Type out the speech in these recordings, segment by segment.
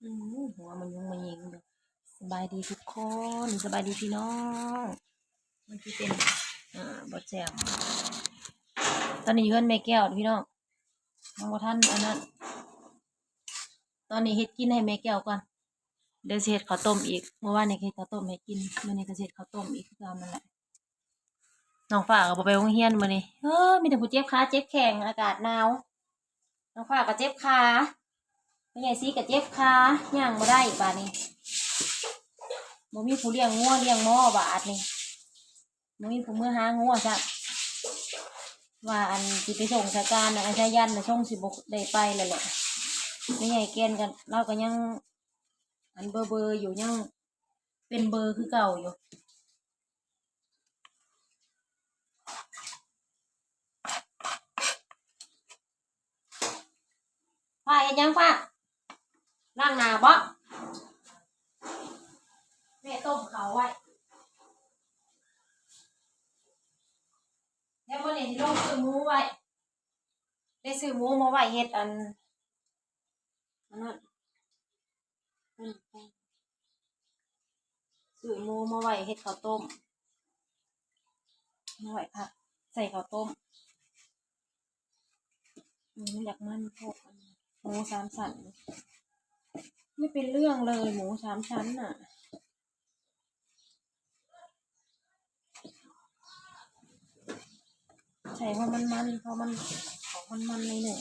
ອືມ ຫົວມາຍຸງມາຍິງຢູ່. ສະບາຍດີທຸກຄົນ ສະບາຍດີພີ່ນ້ອງ. ມັນຊິເປັນ ອ່າ ບໍ່ແຈ່ມ. ຕອນນີ້ເຮືອນແມ່ແກ້ວພີ່ນ້ອງ ຍັງບໍ່ທັນອັນນັ້ນ. ຕອນນີ້ເຮັດກິນໃຫ້ແມ່ແກ້ວກ່ອນ ດຽວຊິເຮັດເຂົ້າຕົ້ມອີກ. ເມື່ອວານນີ້ເຮັດເຂົ້າຕົ້ມໃຫ້ກິນ ມື້ນີ້ກໍຊິເຮັດເຂົ້າຕົ້ມອີກຄືເກົ່ານັ້ນແຫຼະ. ນ້ອງຟ້າກໍບໍ່ໄປໂຮງຮຽນມື້ນີ້ ເອີ ມີແຕ່ຜູ້ເຈັບຂາເຈັບແຂ້ງ ອາກາດໜາວ. ນ້ອງຟ້າກໍເຈັບຂາ ແມ່ໃຫຍ່ຊີກໍເຈັບຂາ ຍ່າງບໍ່ໄດ້ບາດນີ້. ບໍ່ມີຜູ້ລ້ຽງງົວລ້ຽງໝໍບາດນີ້ ບໍ່ມີຜູ້ເມືອຫາງົວຊ້ຳ. ວ່າອັນຊິໄປສົ່ງສາການນະ ອາຈານນະ ຊົງຊິບໍ່ໄດ້ໄປແລ້ວແຫຼະ. ແມ່ໃຫຍ່ແກ່ນກັນ ລາວກໍຍັງອັນເບີໆຢູ່ ຍັງເປັນເບີຄືເກົ່າຢູ່. ຟ້າເຮັດຫຍັງ? ຟ້າລ້າງໜ້າບໍ? ແມ່ຕົ້ມເຂົ້າໄວ້ ແລ້ວມື້ນີ້ຊິລົງຊື້ໝູໄວ້ ໄດ້ຊື້ໝູມາໄວ້ເຮັດອັນ ອັນນັ້ນ ຊື້ໝູມາໄວ້ເຮັດເຂົ້າຕົ້ມ ມາໄວ້ຜັດໃສ່ເຂົ້າຕົ້ມ. ອືມ ມັນຢາກມັນໂພດ ໝູສາມຊັ້ນ ໄມ່ເປັນເລື່ອງເລີຍ ໝູສາມຊັ້ນນະ. ໃສ່ພໍມັນໆ ພໍມັນ ອອກມັນໆໜ້ອຍໜຶ່ງ.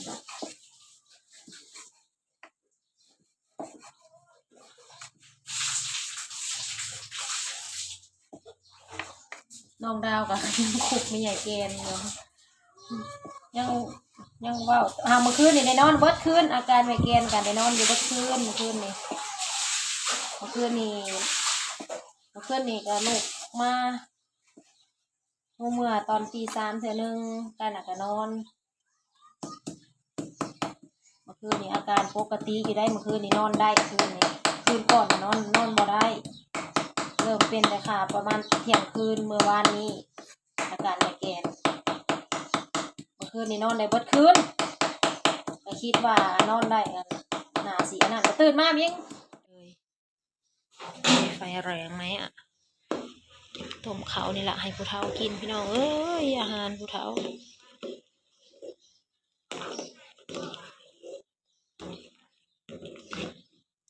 ນ້ອງດາວກໍຍັງຄຸກແມ່ໃຫຍ່ແກ່ນຢູ່ ຍັງ ຍັງເວົ້າ ຫາ ມື້ຄືນນີ້ໄດ້ນອນເບິດຄືນ ອາການແມ່ແກ່ນກໍໄດ້ນອນຢູ່ເບິດຄືນ ມື້ຄືນນີ້ ມື້ຄືນນີ້ ມື້ຄືນນີ້ກໍລຸກມາ ຮູ້ເມື່ອຕອນຕີສາມເທື່ອໜຶ່ງ ການະກະນອນ. ເມື່ອຄືນນີ້ອາການປົກກະຕິຢູ່ໄດ໋ ເມື່ອຄືນນີ້ນອນໄດ້ ຄືນນີ້ ຄືນກ່ອນນະນອນ ນອນບໍ່ໄດ້ ເລີ່ມເປັນແຕ່ຂາປະມານທ່ຽງຄືນເມື່ອວານນີ້ ອາການແມ່ແກ່ນ. ເມື່ອຄືນນີ້ນອນໄດ້ເບິດຄືນ ກໍຄິດວ່ານອນໄດ້ ອັນ ໜ້າຊິອັນນັ້ນ ກໍຕື່ນມາເພງ ໄຟແຮງໄໝອະ ຕົ້ມເຂົ້ານີ້ລະໃຫ້ຜູ້ເຖົ້າກິນ ພີ່ນ້ອງເອີຍ ອາຫານຜູ້ເຖົ້າ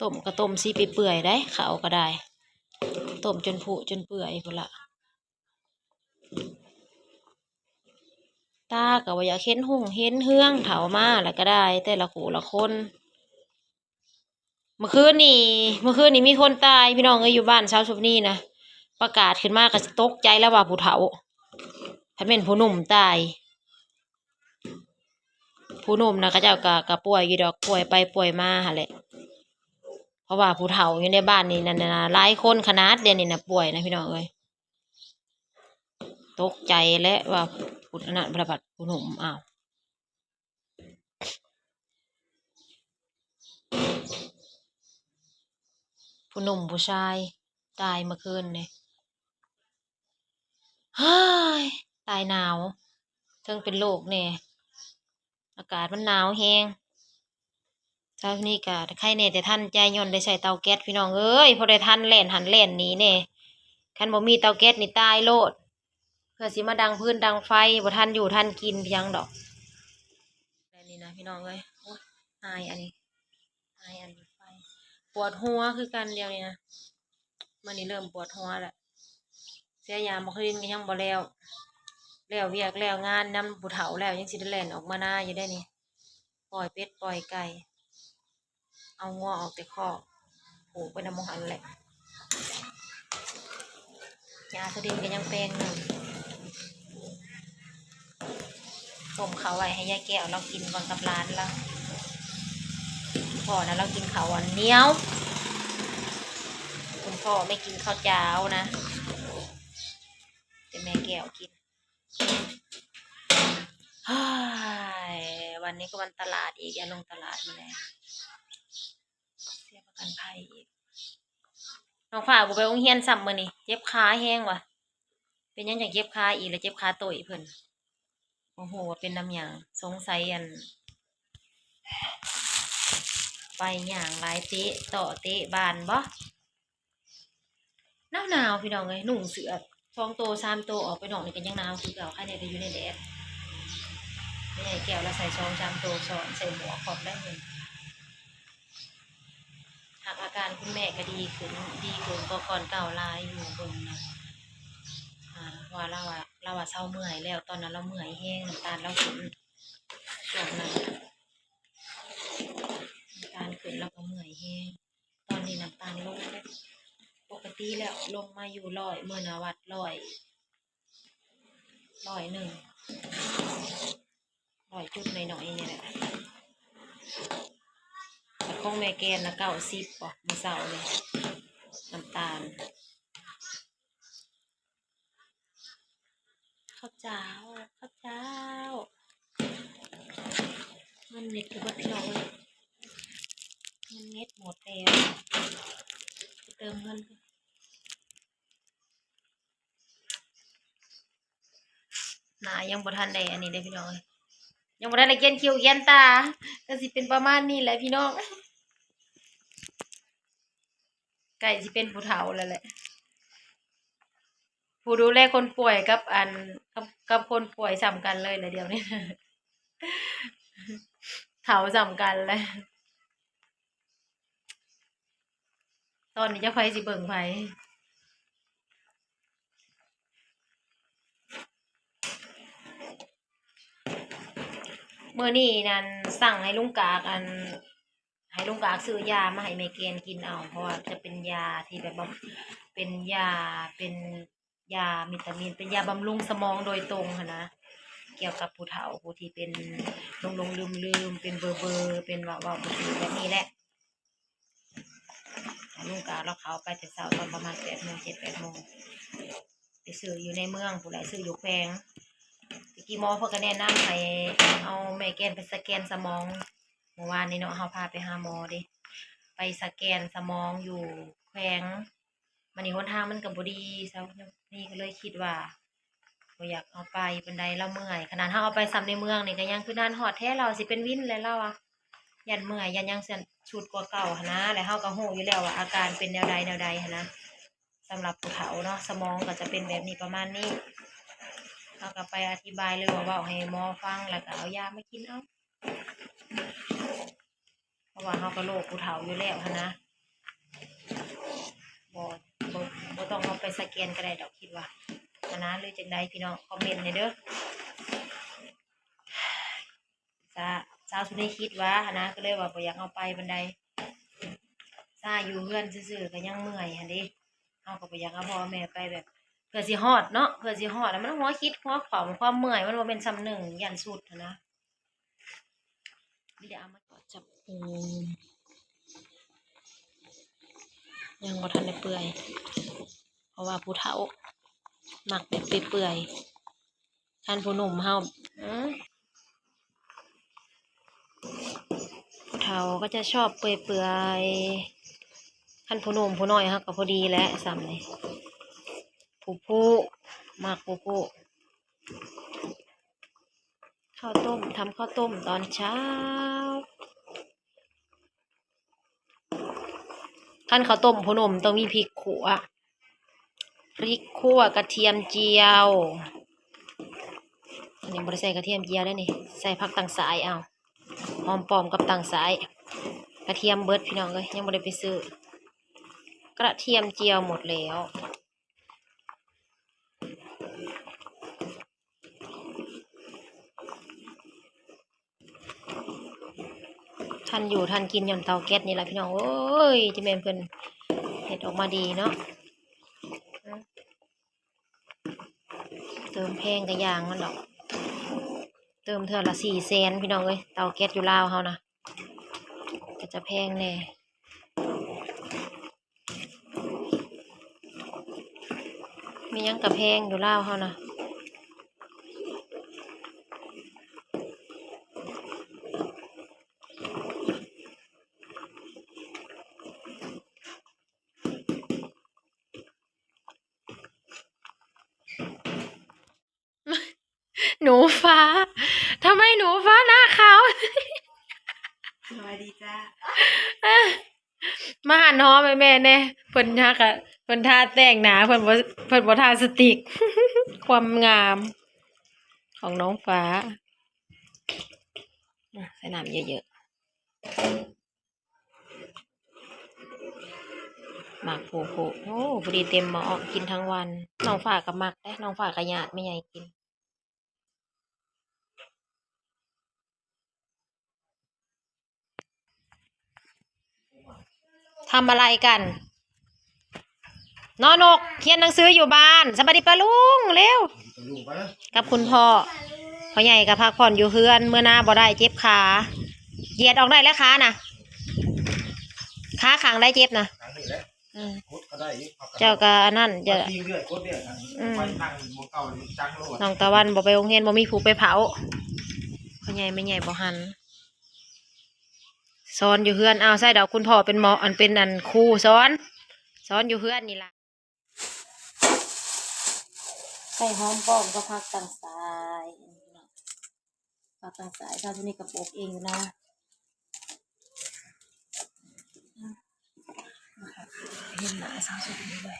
ຕົ້ມກໍຕົ້ມຊິເປື່ອຍໄດ໋ ເຂົ້າກໍໄດ້ ຕົ້ມຈົນຜຸຈົນເປື່ອຍພຸ້ນລະ. ຕາກໍບໍ່ຢາກເຫັນຮຸ່ງເຫັນເຮືອງ ເຖົ້າມາແລ້ວກໍໄດ້ ແຕ່ລະຄູ່ລະຄົນ. ເມື່ອຄືນນີ້ ເມື່ອຄືນນີ້ມີຄົນຕາຍ ພີ່ນ້ອງເອີຍ ຢູ່ບ້ານຊາວສຸບນີນະ ປະກາດຂຶ້ນມາກໍຕົກໃຈແລ້ວວ່າຜູ້ເຖົ້າ ພັດແມ່ນຜູ້ໜຸ່ມຕາຍ. ຜູ້ໜຸ່ມນະ ເຂົາເຈົ້າກໍ ກໍປ່ວຍຢູ່ດອກ ປ່ວຍໄປປ່ວຍມາຫັ້ນແຫຼະ ເພາະວ່າຜູ້ເຖົ້າຢູ່ໃນບ້ານນີ້ນັ້ນນະ ຫຼາຍຄົນຂະໜາດ ດຽວນີ້ນະ ປ່ວຍນະ ພີ່ນ້ອງເອີຍ. ຕົກໃຈແຫຼະວ່າຜູ້ອັນນັ້ນ ລະບັດຜູ້ໜຸ່ມ ອ້າວ ຜູ້ໜຸ່ມຜູ້ຊາຍຕາຍເມື່ອຄືນນີ້ ເຮີ້ຍ ຕາຍໜາວ ເຖິງເປັນໂລກແດ່ ອາກາດມັນໜາວແຮງ. ເຊົ້ານີ້ກະໄຄແດ່ແຕ່ທັນໃຈ ຍ້ອນໄດ້ໃຊ້ເຕົາແກັດ ພີ່ນ້ອງເອີຍ ພໍໄດ້ທັນແລ່ນຫັ້ນແລ່ນນີ້ແດ່. ຄັນບໍ່ມີເຕົາແກັດນີ້ຕາຍໂລດ ເພື່ອຊິມາດັງຟືນດັງໄຟ ບໍ່ທັນຢູ່ທັນກິນຫຍັງດອກ. ແບບນີ້ນະ ພີ່ນ້ອງເອີຍ ໂອ້ຍ ອາຍອັນນີ້ ອາຍອັນໄຟ ປວດຫົວຄືກັນດຽວນີ້ນະ. ມື້ນີ້ເລີ່ມປວດຫົວແລ້ວ ເສຍຢາມາຄືນກໍຍັງບໍ່ແລ້ວ ແລ້ວວຽກແລ້ວງານນຳຜູ້ເຖົ້າແລ້ວ ຍັງຊິໄດ້ແລ່ນອອກມານາຢູ່ເດ້ນີ້ ປ່ອຍເປັດປ່ອຍໄກ່ ເອົາງົວອອກແຕ່ຄອກ ຜູກໄປນຳໝ່ອງຫັ້ນແຫຼະ. ຢາສະດິນກໍຍັງແປງໜຶ່ງ ຕົ້ມເຂົ້າໄວ້ໃຫ້ຍາຍແກ້ວລາວກິນກ່ອນກັບຫຼານລາວ. ພໍ່ນະລາວກິນເຂົ້າອັນໜຽວ ຄຸນພໍ່ໄມ່ກິນເຂົ້າຈາວນະ ແຕ່ແມ່ແກ້ວກິນ. ວັນນີ້ກໍວັນຕະຫຼາດອີກ ຢ່າລົງຕະຫຼາດມື້ແລງ ເສຍປະກັນໄພອີກ. ນ້ອງຟ້າບໍ່ໄປໂຮງຮຽນຊ້ຳມື້ນີ້ ເຈັບຂາແຮງວ່າ. ເປັນຫຍັງຈັ່ງເຈັບຂາອີກລະ ເຈັບຂາໂຕ້ຍເພິ່ນ ບໍ່ຮູ້ວ່າເປັນນຳຫຍັງ ສົງໄສອັນ ໄປ ຍ່າງຫຼາຍ ເຕະເຕາະເຕະບານບໍ? ໜາວໆ ພີ່ນ້ອງເອີຍ ນຸ່ງເສື້ອສອງໂຕສາມໂຕ ອອກໄປນອກນີ້ກໍຍັງໜາວຄືເກົ່າ ໃຄແນ່ໄດ້ຢູ່ໃນແດດ. ແມ່ໃຫຍ່ແກ້ວລາວໃສ່ສອງສາມໂຕຊ້ອນ ໃສ່ໝວກພ້ອມໄດ໋ເພິ່ນ. ຫາກອາການຄຸນແມ່ກໍດີຂຶ້ນ ດີຂຶ້ນກວ່າກ່ອນເກົ່າຫຼາຍຢູ່ ເບິ່ງນະ ອ່າ ວ່າລາວວ່າ ລາວວ່າເຊົາເມື່ອຍແລ້ວ ຕອນນັ້ນລາວເມື່ອຍແຮງ ນ້ຳຕານລາວຂຶ້ນ ຊ່ວງນັ້ນນ້ຳຕານຂຶ້ນ ລາວກໍເມື່ອຍແຮງ. ຕອນນີ້ນ້ຳຕານລົງເດ້ ປົກກະຕິແລ້ວລົງມາຢູ່ຮ້ອຍ ມື້ນະວັດຮ້ອຍ ຮ້ອຍໜຶ່ງ ຮ້ອຍຈຸດໜ້ອຍໆ ນີ້ແຫຼະ ແຕ່ຂອງແມ່ແກນນະເກົ້າສິບບໍ ມື້ເຊົ້ານີ້ ນ້ຳຕານ. ເຂົ້າເຈົ້າ ເຂົ້າເຈົ້າ ເງິນເນັດກໍເບິດ ພີ່ນ້ອງເອີຍ ເງິນເນັດໝົດແລ້ວ ໄປເຕີມເງິນ. ໜ້າຍັງບໍ່ທັນໄດ້ອັນນີ້ເດ້ ພີ່ນ້ອງເອີຍ ຍັງບໍ່ທັນໄດ້ຂຽນຄິ້ວຂຽນຕາ ກໍຊິເປັນປະມານນີ້ແຫຼະ ພີ່ນ້ອງ. ໃກ້ຊິເປັນຜູ້ເຖົ້າແລ້ວແຫຼະ ຜູ້ດູແລຄົນປ່ວຍກັບອັນ ກັບ ກັບຄົນປ່ວຍສ່ຳກັນເລີຍແຫຼະດຽວນີ້ ເຖົ້າສ່ຳກັນແຫຼະ. ຕອນນີ້ຈັກໃຜຊິເບິ່ງໃຜ? ມື້ນີ້ນັ້ນສັ່ງໃຫ້ລຸງກາກ ອັນ ໃຫ້ລຸງກາກຊື້ຢາມາໃຫ້ແມ່ແກນກິນເອົາ ເພາະວ່າຈະເປັນຢາທີ່ແບບວ່າ ເປັນຢາ ເປັນຢາວິຕາມິນ ເປັນຢາບຳລຸງສະໝອງໂດຍຕົງຫັ້ນນະ ກ່ຽວກັບຜູ້ເຖົ້າ ຜູ້ທີ່ເປັນຫຼົງໆລືມໆ ເປັນເບີໆ ເປັນເວົ້າ ເວົ້າບໍ່ຖືກແບບນີ້ແຫຼະ. ໃຫ້ລຸງກາລາວເຂົ້າໄປແຕ່ເຊົ້າ ຕອນປະມານແປດໂມງ ເຈັດແປດໂມງ ໄປຊື້ຢູ່ໃນເມືອງພຸ້ນແຫຼະ ຊື້ຢູ່ແຂວງ. ແຕ່ກີ້ໝໍເພິ່ນກໍແນະນຳໃຫ້ເອົາແມ່ແກນໄປສະແກນສະໝອງ ມື້ວານນີ້ເນາະ ເຮົາພາໄປຫາໝໍເດ້ ໄປສະແກນສະໝອງຢູ່ແຂວງ. ບາດນີ້ຫົນທາງມັນກໍບໍ່ດີ ສາວນີ້ກໍເລີຍຄິດວ່າບໍ່ຢາກເອົາໄປປານໃດ ລາວເມື່ອຍ. ຂະໜາດເຮົາເອົາໄປສ່ຳໃນເມືອງນີ້ກໍຍັງຄືນັ້ນ ຮອດແທ້ລາວຊິເປັນວິນແລ້ວ ລາວວ່າຢ້ານເມື່ອຍ ຢ້ານຫຍັງຊັ້ນ ຊຸດກວ່າເກົ່າຫັ້ນນະ. ແລ້ວເຮົາກໍຮູ້ຢູ່ແລ້ວວ່າອາການເປັນແນວໃດແນວໃດຫັ້ນນະ ສຳລັບຜູ້ເຖົ້າເນາະ ສະໝອງກໍຈະເປັນແບບນີ້ ປະມານນີ້. ເຮົາກໍໄປອະທິບາຍ ຫຼືວ່າເວົ້າໃຫ້ໝໍຟັງ ແລ້ວກໍເອົາຢາມາກິນເອົາ. ເພາະວ່າເຮົາກໍໂລກຜູ້ເຖົ້າຢູ່ແລ້ວຫັ້ນນະ ບໍ່ ບໍ່ ບໍ່ຕ້ອງເອົາໄປສະແກນກໍໄດ້ດອກ ຄິດວ່າຫັ້ນນະ ຫຼືຈັ່ງໃດ ພີ່ນ້ອງຄອມເມັນແດ່ເດີ. ສາ ສາວສຸນີຄິດວ່າຫັ້ນນະ ກໍເລີຍວ່າບໍ່ຢາກເອົາໄປປານໃດ ສາຢູ່ເຮືອນຊື່ໆກໍຍັງເມື່ອຍຫັ້ນເດ້. ເຮົາກໍບໍ່ຢາກເອົາພໍ່ເອົາແມ່ໄປແບບ ເພື່ອຊິຮອດເນາະ ເພື່ອຊິຮອດ ແລ້ວມັນຫົວຄິດຫົວຂວ້ຳ ຄວາມເມື່ອຍມັນບໍ່ແມ່ນສ່ຳໜຶ່ງ ຢ້ານສຸດຫັ້ນນະ. ມີແຕ່ເອົາມາຈັບ ອືມ ຍັງບໍ່ທັນໄດ້ເປື່ອຍ ເພາະວ່າຜູ້ເຖົ້າມັກແບບເປື່ອຍໆ. ຄັນຜູ້ໜຸ່ມເຮົາ ອືມ ຜູ້ເຖົ້າກໍຈະຊອບເປື່ອຍໆ. ຄັນຜູ້ໜຸ່ມຜູ້ນ້ອຍເຮົາກໍພໍດີແຫຼະ ສ່ຳນີ້ ຜູ້ຜູ້ ມັກຜູ້ຜູ້. ເຂົ້າຕົ້ມ ທຳເຂົ້າຕົ້ມຕອນເຊົ້າ. ຄັນເຂົ້າຕົ້ມຜູ້ໜຸ່ມຕ້ອງມີພິກຂົ້ວ ພິກຂົ້ວ ກະທຽມຈຽວ. ອັນນີ້ບໍ່ໄດ້ໃສ່ກະທຽມຈຽວເດ້ນີ້ ໃສ່ຜັກຕັງສາຍເອົາ ຫອມປ້ອມກັບຕັງສາຍ. ກະທຽມເບິດ ພີ່ນ້ອງເອີຍ ຍັງບໍ່ໄດ້ໄປຊື້ ກະທຽມຈຽວໝົດແລ້ວ. ທັນຢູ່ທັນກິນຍ້ອນເຕົາແກັສນີ້ລະ ພີ່ນ້ອງເອີຍ. ຈະແມ່ນເພິ່ນເຮັດອອກມາດີເນາະ ເຕີມແພງກະຢ່າງມັນດອກ ເຕີມເທື່ອລະສີ່ແສນ ພີ່ນ້ອງເອີຍ. ເຕົາແກັສຢູ່ລາວເຮົານະ ກໍຈະແພງແດ່. ມີຫຍັງກະແພງຢູ່ລາວເຮົານະ. หนูฟ้า ทำไมหนูฟ้าหน้าขาว สบายดีจ้า ມາຫັນຫອມໃຫ້ແມ່ແດ່ ເພິ່ນຮັກອະ ເພິ່ນທາແຕ້ງໜ້າ ເພິ່ນບໍ່ ເພິ່ນບໍ່ທາສະຕິກ ຄວາມງາມຂອງນ້ອງຟ້າ ອະ ໃສ່ນ້ຳເຍີະໆ ໝາກພູໂພ ໂອ້ ພໍດີເຕັມໝໍ້ ກິນທັງວັນ ນ້ອງຟ້າກໍມັກເດ້ ນ້ອງຟ້າກໍຍາດແມ່ໃຫຍ່ກິນ. ທຳອະໄລກັນ? ນອນນົກ ຮຽນໜັງສືຢູ່ບ້ານ. ສະບາຍດີປ້າລຸງ ເລັວ ກັບຄຸນພໍ່. ພໍ່ໃຫຍ່ກໍພັກຜ່ອນຢູ່ເຮືອນ ເມືອນາບໍ່ໄດ້ ເຈັບຂາ. ຢຽດອອກໄດ້ແລ້ວຂານະ ຂາຂ້າງໃດເຈັບນະ? ອືມ ເຈົ້າກໍອັນນັ້ນ ເຈົ້າ ອືມ ນ້ອງຕາວັນບໍ່ໄປໂຮງຮຽນ ບໍ່ມີຜູ້ໄປເຝົ້າ ພໍ່ໃຫຍ່ແມ່ໃຫຍ່ບໍ່ຫັນ. ສອນຢູ່ເຮືອນ ອ້າວ ໃຊ່ດອກ ຄຸນພໍ່ເປັນໝໍ ອັນ ເປັນອັນຄູສອນ ສອນຢູ່ເຮືອນນີ້ລະ. ໃສ່ຫອມປ້ອມກັບຜັກຕັງສາຍ ຜັກຕັງສາຍ ຊາວສຸນີກະປູກເອງຢູ່ນາ ເຫັນໜ້າຊາວສຸນີເລີຍ.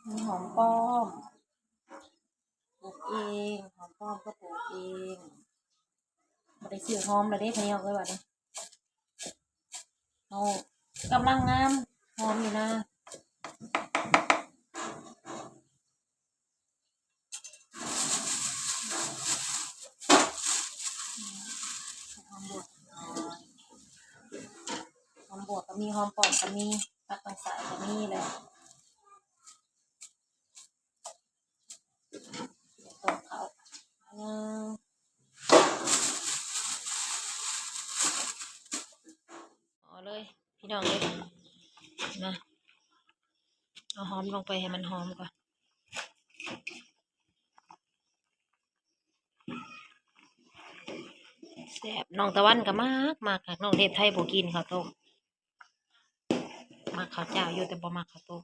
ມີຫອມປ້ອມ ປູກເອງ ຫອມປ້ອມກໍປູກເອງ ບໍ່ໄດ້ຊື້ຫອມແລ້ວເດ້ ພີ່ນ້ອງເອີຍ ບາດນີ້ ເຮົາກຳລັງງາມ ຫອມນີ້ນາ. ຫອມບວກກໍມີ ຫອມປ້ອມກໍມີ ຜັກຕັງສາຍກໍມີແຫຼະ. ຕົ້ມເຂົ້າ ເອົາເລີຍ ພີ່ນ້ອງເອີຍ ນະ ເອົາຫອມລົງໄປໃຫ້ມັນຫອມກ່ອນ. ແຊບ ນ້ອງຕາວັນກໍມັກ ມັກ ນ້ອງເທບໄທບໍ່ກິນເຂົ້າຕົ້ມ ມັກເຂົ້າເຈົ້າຢູ່ ແຕ່ບໍ່ມັກເຂົ້າຕົ້ມ.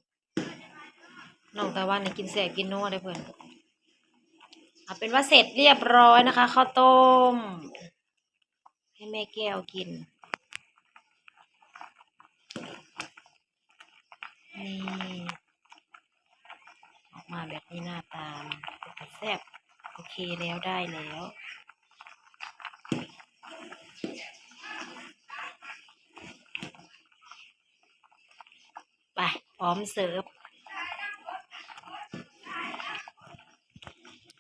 ນ້ອງຕາວັນນີ້ກິນແຊບກິນນົວເດ້ເພິ່ນ. ເອົາເປັນວ່າເສັດຮຽບຮ້ອຍນະຄະ ເຂົ້າຕົ້ມ ໃຫ້ແມ່ແກ້ວກິນ ນີ້ ອອກມາແບບນີ້ ໜ້າຕາມັນເປັນຕາແຊບ. ໂອເຄແລ້ວ ໄດ້ແລ້ວ. ໄປ ພ້ອມເສີບ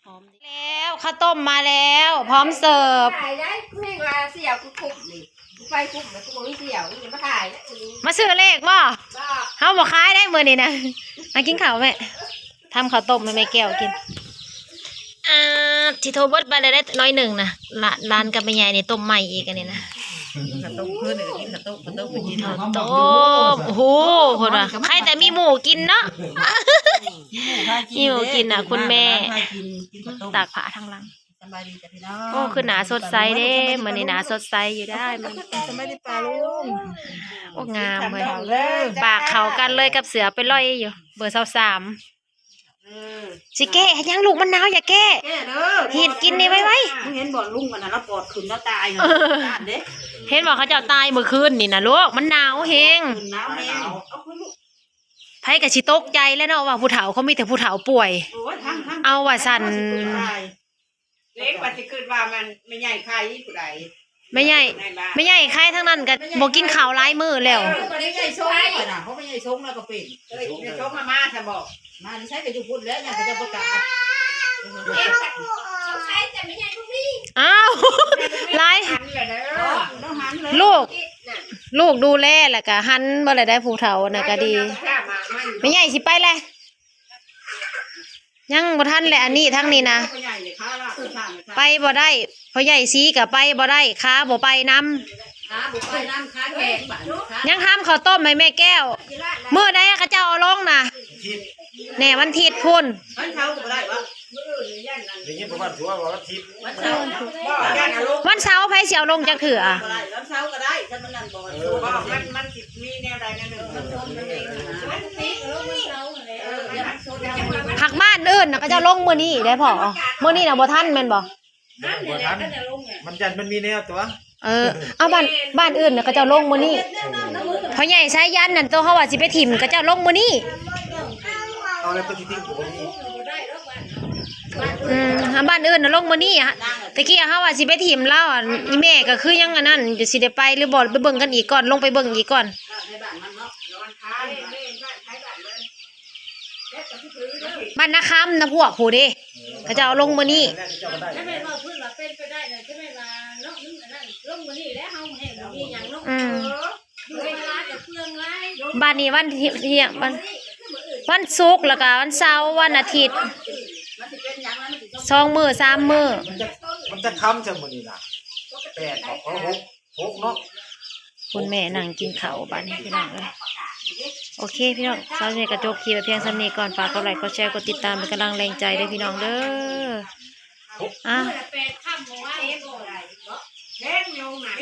ພ້ອມແລ້ວ ເຂົ້າຕົ້ມມາແລ້ວ ພ້ອມເສີບ. ຕາຍແລ້ວ ແມ່ງວ່າເສຍກູຄຸບນີ້ ກູໄປຄຸບແລ້ວ ກູບໍ່ມີສຽວ ອີ່ມາຂາຍແລ້ວ ມາຊື້ເລກບໍ່? ບໍ່ ເຮົາບໍ່ຂາຍໄດ໋ມື້ນີ້ນະ. ມາກິນເຂົ້າແມ່ ທຳເຂົ້າຕົ້ມໃຫ້ແມ່ແກ້ວກິນ. ອ່າ ທີ່ໂທເບິດໄປແລ້ວໄດ້ໜ້ອຍໜຶ່ງນະ. ຫຼານ ຫຼານກັບແມ່ໃຫຍ່ນີ້ຕົ້ມໃໝ່ອີກ ອັນນີ້ນະ ເຂົ້າຕົ້ມຄືນ ກິນເຂົ້າຕົ້ມ ເຂົ້າຕົ້ມ ກິນເຂົ້າຕົ້ມ. ໂອ້ໂຫ ເພິ່ນວ່າ ໃຄແຕ່ມີໝູ່ກິນເນາະ ມີໝູ່ພາກິນ ມີໝູ່ກິນນະ ເດ້ ຄຸນແມ່ ກິນມາ ກິນເຂົ້າຕົ້ມ ຕາກຜ້າທາງຫຼັງ. ສະບາຍດີຈ້າພີ່ນ້ອງ. ໂອ້ ຄືໜ້າສົດໃສເດ້ ມື້ນີ້ໜ້າສົດໃສຢູ່ໄດ໋ ມື້ນີ້. ສະບາຍດີປ້າລຸງ. ໂອ້ ງາມເວີຍ ປາກເຂົ້າກັນເລີຍກັບເສືອໄປລອຍຢູ່ ເບີຊາວສາມ. ເອີ ຊິແກ້ເຮັດຫຍັງລູກ ມັນໜາວ ຢ່າແກ້ ແກ້ເດີ ຮີດກິນນີ້ໄວໆ. ມຶງເຫັນບໍ່ລຸງອັນນັ້ນ ລາວປອດຂຶ້ນລາວຕາຍ ເອີ ເດ້ ເຫັນບໍ່ ເຂົາເຈົ້າຕາຍມື້ຄືນນີ້ນະລູກ ມັນໜາວແຮງ ໜາວແຮງ. ເອົາຂຶ້ນລູກ ໃຜກໍຊິຕົກໃຈແຫຼະເນາະ ວ່າຜູ້ເຖົ້າ ເຂົາມີແຕ່ຜູ້ເຖົ້າປ່ວຍ. ໂອ້ຍ ທັງ ທັງ ເອົາວ່າຊັ້ນ ເລັກວ່າຊິຄິດວ່າມັນແມ່ໃຫຍ່ໄຄຜູ້ໃດ ແມ່ໃຫຍ່ ໃນບ້ານ ແມ່ໃຫຍ່ໄຄທາງນັ້ນກໍບໍ່ກິນເຂົ້າຫຼາຍມື້ແລ້ວ. ເອີ ບໍ່ໄດ້ໃຫຍ່ຊົງຂ້ອຍນະ ເພາະແມ່ໃຫຍ່ຊົງແລ້ວກໍເປັນ ເອີ ແມ່ຊົງມາ ມາຊະບໍ່ ມາໃສກໍຢູ່ພຸ້ນແຫຼະ ຍັງກໍຈະປະກາດ. ອ້າວ ຫຼາຍ ລູກ ລູກດູແລແລ້ວກໍຫັນເບິດແລ້ວໄດ໋ ຜູ້ເຖົ້ານະກໍດີ. ແມ່ໃຫຍ່ຊິໄປແລ້ວ ຍັງບໍ່ທັນແຫຼະ ອັນນີ້ທາງນີ້ນະ ໄປບໍ່ໄດ້ ພໍ່ໃຫຍ່ສີກໍໄປບໍ່ໄດ້ ຂາບໍ່ໄປນຳ ຂາບໍ່ໄປນຳ ຂາແຂງບາດນີ້ ຍັງທຳເຂົ້າຕົ້ມໃຫ້ແມ່ແກ້ວ ມື້ໃດເຂົາເຈົ້າເອົາລົງນະ ແນ່ ວັນທິດພຸ້ນ ວັນເສົາກໍບໍ່ໄດ້ບໍ? ມື້ອື່ນນີ້ຢ້ານນັ້ນ ໄດ້ຍິນປະມານຕົວວ່າວັນທິດ ວັນເສົາ ບໍ່ ຢ້ານອາລົມ ວັນເສົາໃຜຊິເອົາລົງຈັກເທື່ອ? ບໍ່ໄດ້ ວັນເສົາກໍໄດ້ ຄັນມັນນັ້ນບໍ່ ເອີ ບໍ່ ມັນ ມັນຊິມີແນວໃດແນວໜຶ່ງ ມັນຊົນກັນເອງຫັ້ນນະ ມັນຕິດລົງວັນເສົາຫັ້ນແຫຼະ ເອີ ມັນຊົນກັນ ພັກບ້ານອື່ນນະ ເຂົາເຈົ້າລົງມື້ນີ້ໄດ໋ພໍ່ ມື້ນີ້ນະບໍ່ທັນແມ່ນບໍ່? ບໍ່ທັນ ມັນຢ້ານມັນມີແນວຕົວະ ເອີ ເອົາ ບ້ານ ບ້ານອື່ນນະ ເຂົາເຈົ້າລົງມື້ນີ້ ພໍ່ໃຫຍ່ສາຍຢັນນັ້ນ ໂຕເຮົາວ່າຊິໄປຖິ້ມ ເຂົາເຈົ້າລົງມື້ນີ້ ເອົາແລ້ວ ໂຕຊິຖິ້ມກໍບໍ່ມີ ອືມ ບ້ານອື່ນນະລົງມື້ນີ້ ຕະກີ້ເຮົາວ່າຊິໄປຖິ້ມລາວ ອີ່ແມ່ກໍຄືຍັງອັນນັ້ນຢູ່ ຊິໄດ້ໄປຫຼືບໍ່ ໄປເບິ່ງກັນອີກກ່ອນ ລົງໄປເບິ່ງອີກກ່ອນ ບ້ານນາຄຳນະພວກຜູ້ເດ້ ເຂົາເຈົ້າເອົາລົງມື້ນີ້ ແມ່ນບໍ່? ເພິ່ນວ່າເປັນໄປໄດ້ນະ ຄືແມ່ນວ່າເນາະ ມັນອັນນັ້ນ ລົງມື້ນີ້ແລ້ວ ເຮົາແຮ່ງບໍ່ມີຫຍັງເນາະ ອືມ ຢູ່ເວລາກໍເປືອງຫຼາຍ ບາດນີ້ວັນທີ່ ວັນ ວັນສຸກ ແລ້ວກໍວັນເສົາ ວັນອາທິດ ສອງມື້ ສາມມື້ ມັນຈະ ມັນຈະຄ່ຳຊະມື້ນີ້ນະ ແປດບໍ່ ເອີ ຫົກ ຫົກເນາະ ຄຸນແມ່ນັ່ງກິນເຂົ້າບາດນີ້ພີ່ນ້ອງເອີຍ ໂອເຄພີ່ນ້ອງ ສຳລັບມື້ນີ້ກໍຈົບຄລິບໄວ້ພຽງສ່ຳນີ້ກ່ອນ ຝາກກົດໄລ ກົດແຊ ກົດຕິດຕາມ ເປັນກຳລັງແຮງໃຈເດີພີ່ນ້ອງເດີ ອ່າ ແພງລົງນະ